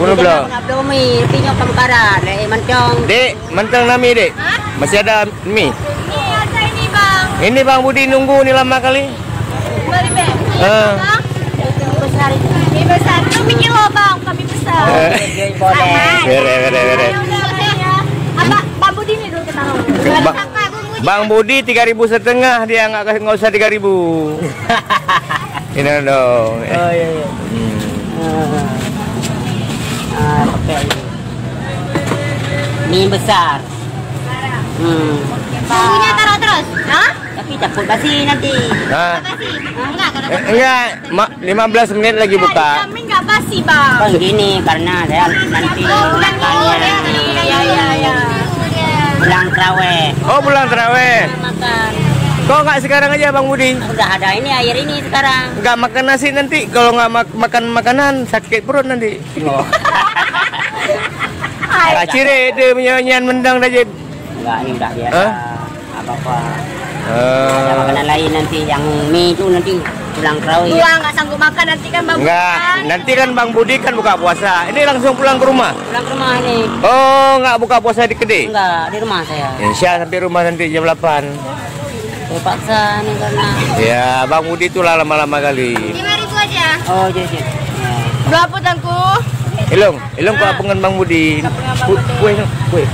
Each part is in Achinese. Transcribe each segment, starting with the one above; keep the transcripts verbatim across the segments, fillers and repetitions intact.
Belum, belum. Nak belum mi, tapi nyoe kamu karat, eh, mantong. Dek, mantong nami, Dek. Hah? Masih ada mi. Ini ada ini, Bang. Ini Bang Budi nunggu ni lama kali. Beli, Bang. Eh. Bang, ini besar itu. Ini besar. Itu mikir lo, Bang, kami besar. Eh. Bere, bere, bere. Ayo, udah, udah, ya. Abang, Bang Budi ni dulu kita taruh. Ba- Kakak, Bang Budi. Bang Budi tiga ribu setengah dia, nggak, nggak usah tiga ribu. Ini dong. Oh, iya, iya. Hmm. Ah. Ah, pakai ini. Mi besar. Hmm. Bumbunya taruh terus? Hah? Tapi takut basi nanti. Ha? Basi? Enggak, kalau Eh, enggak, ma- lima belas menit lagi buka. Jamin nggak basi, Bang. Kan gini, karena saya nanti Oh, bukan makannya gitu. Ya, ya, ya. Pulang terawih. Oh, pulang terawih. Makan. Kok nggak sekarang aja, Bang Budi? Udah ada ini, air ini sekarang. Nggak makan nasi nanti, kalau nggak mak- makan makanan, sakit perut nanti. Oh. Hai. Ah, ciri dia punya nyan mendang dah je. Enggak, ini udah biasa. Hah? Apa-apa. Ah. Ada makanan lain nanti, yang mi tu nanti pulang terawih. Pulang nggak sanggup makan nanti kan, Bang Budi. Enggak, nanti kan Bang Budi kan buka puasa. Ini langsung pulang ke rumah? Pulang ke rumah ini. Oh, nggak buka puasa di kedai? Enggak, di rumah saya. Insya sampai rumah nanti jam delapan. Terpaksa ni karena Ya, Bang Budi tu lah lama-lama kali. Lima ribu aja. Oh, je, je. Berapa, Tangku? Ilong, ilong kau apa dengan Bang Budi? Kuih, kuih, kuih.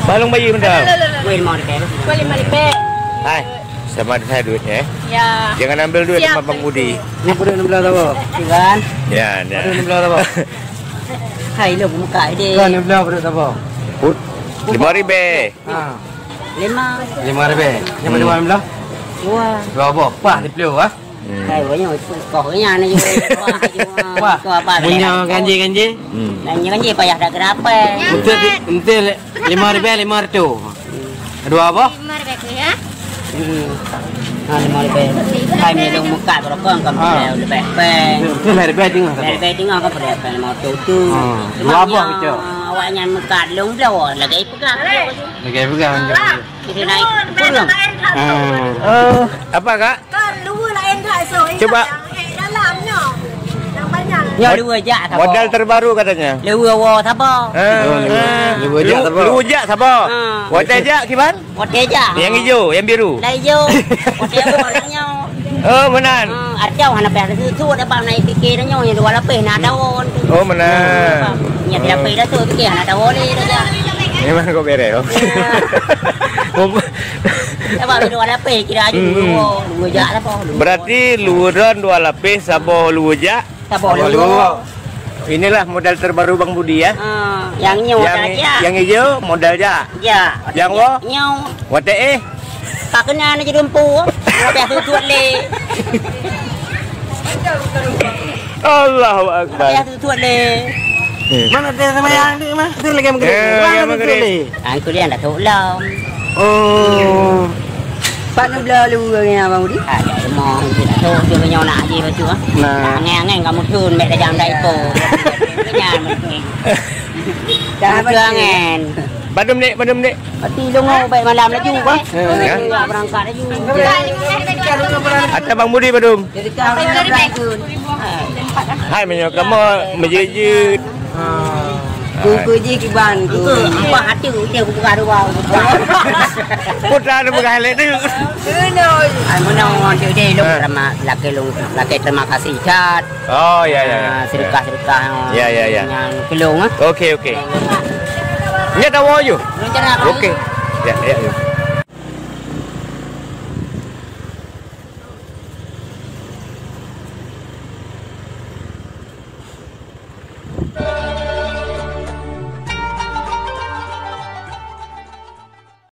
Balong bayi benda. Kuih lima ribèe. Kuih lima ribèe. Hai, sama ada saya duitnya, eh. Ya. Jangan ambil duit Siap, sama Bang Budi. Ni perut enam belas apa? Kan? Ya, ya. Perut enam belas apa? Hai, lo buka deh. Kan enam belas perut apa? Put, lima ribèe. Ha. Lima. Lima ribèe. Yang mana Hmm. lima belas? Dua. Dua boh. Pah di pelu, ah. Hmm. Hai, banyak itu. Kau punya ni juga. Wah, cuma Wah, kau apa? Punya ganjil-ganjil. Hmm. Ganjil-ganjil payah dah kenapa? Betul, betul. Lima ribèe, lima ratus. Dua boh? Lima ribèe ya? Hmm. Ha, lima ribèe. Hai, ni dong muka berokong kan Ah. boleh lebih peng. Betul, lima ribèe tengah. Lima ribèe tengah kan boleh peng lima ratus tu. Ah. Cuma Dua boh yang betul. Awak nyan muka long bloe lagi pegang. Lagi pegang. Kita naik turun. Ah. Oh, apa, Kak? Kan dua lain dah, so, Cuba. Yang dalam nyo. Yang panjang. Nyo Mod- dua jak saboh. Modal terbaru katanya. Dua wo saboh. Ah, Oh, dua. ah. Dua jak Lu- saboh. Lu jak saboh. Ah. Watèe jak kiban? Watèe jak. Yang hijau, yang biru. Dah hijau. Watèe wo nyo. Oh, meunan. Ah, arti hana payah susu dapat naik fikir nyo yang dua lapis na daun. Oh, meunan. Nya lapis dah tu fikir hana daun ni dah jak. Memang kau beres. Oh. Saboh dua lapis kira aja Hmm. dua, dua jak saboh. Berarti luweran dua lapis, saboh luwe jak. Saboh Saboh luwe. luwe. Inilah modal terbaru Bang Budi ya. Ah, yang nyo Yang modal jak. yang hijau modal jak. Jak. Yang wo? Nyo. Watèe eh. Ka kena ni jadi empu. Biasa tutup le. Allahu Akbar. Biasa tutup le. Hmm. Mana dia sama yang ni mah? Tu lagi mengkena. Eh, Mana yang tu mengkena. le? Ah, itu dia dah tahu lah. Oh. Pak ni bela lu dengan Abang Budi? Ah, ya, rumah. Dia dah tahu tu punya nak haji baca. Nah. Angin-angin kamu tu, mek dah jam dah itu. Kenyang betul. Dah Kamu tu betul. angin. Badum dek, badum dek. Mati dong, oh, baik malam laju, bah. Ya. Ya, berangkat laju. Atau Bang Budi badum. Jadi kau nak berangkat. Hai, meunyoe kamoe meujeuet-jeuet. Ha. Ku, ku jih kiban, ku. Ku, apa hati ku, dia ku buka dua. Putra tu bukan halek tu. Ai, meunyoe orang tu dia, lu Ha. terima, laki lu, laki terima kasih, cat. Oh, ya, ya, ya. Ah, sedekah-sedekah, Ya, ya, ya. dengan kelong, ah. Okey, okey. Nya tawa je. Rencana apa? Okey. Ya, ya, ya.